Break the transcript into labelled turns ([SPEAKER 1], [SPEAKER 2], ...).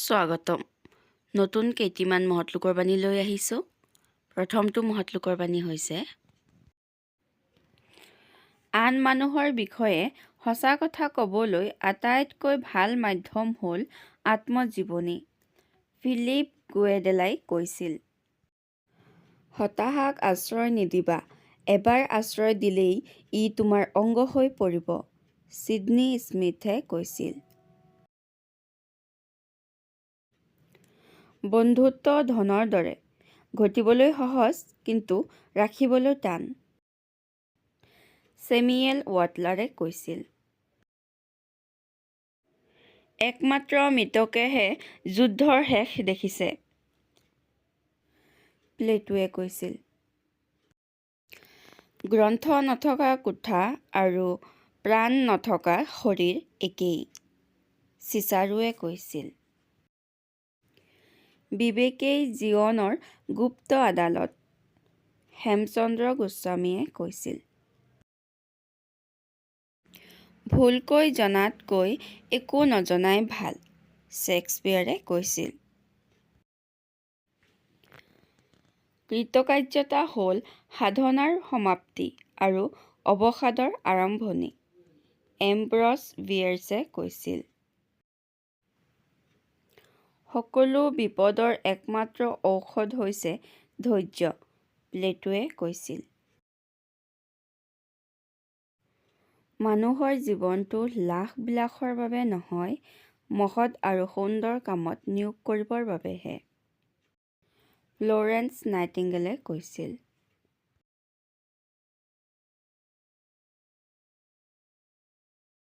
[SPEAKER 1] স্বাগতম। নতুন কেইটিমান মহৎলোকৰ বাণী লৈ আহিছোঁ। প্ৰথমটো মহৎলোকৰ বাণী হৈছে, আন মানুহৰ বিষয়ে সঁচা কথা ক'বলৈ আটাইতকৈ ভাল মাধ্যম হ'ল আত্মজীৱনী। ফিলিপ গুৱেডেলাই কৈছিল। হতাশাক আশ্ৰয় নিদিবা, এবাৰ আশ্ৰয় দিলেই ই তোমাৰ অংগ হৈ পৰিব। ছিডনী স্মিথে কৈছিল। বন্ধুত্ব ধনৰ দৰে, ঘটিবলৈ সহজ কিন্তু ৰাখিবলৈ টান। ছেমিয়েল ৱাটলাৰে কৈছিল। একমাত্ৰ মৃতকেহে যুদ্ধৰ শেষ দেখিছে। প্লেটোৱে কৈছিল। গ্ৰন্থ নথকা কোঠা আৰু প্ৰাণ নথকা শৰীৰ একেই। চিচাৰোৱে কৈছিল। বিবেকেই জীৱনৰ গুপ্ত আদালত। হেমচন্দ্ৰ গোস্বামীয়ে কৈছিল। ভুলকৈ জনাতকৈ একো নজনাই ভাল। শ্বেক্সপীয়েৰে কৈছিল। কৃতকাৰ্যতা হ'ল সাধনাৰ সমাপ্তি আৰু অৱসাদৰ আৰম্ভণি। এম্ব্ৰছ বিয়েৰ্ছে কৈছিল। সকলো বিপদৰ একমাত্ৰ ঔষধ হৈছে ধৈৰ্য। প্লেটোৱে কৈছিল। মানুহৰ জীৱনটো লাস-বিলাসৰ বাবে নহয়, মহৎ আৰু সুন্দৰ কামত নিয়োগ কৰিবৰ বাবেহে। ফ্লোৰেন্স নাইটিংগেলে কৈছিল।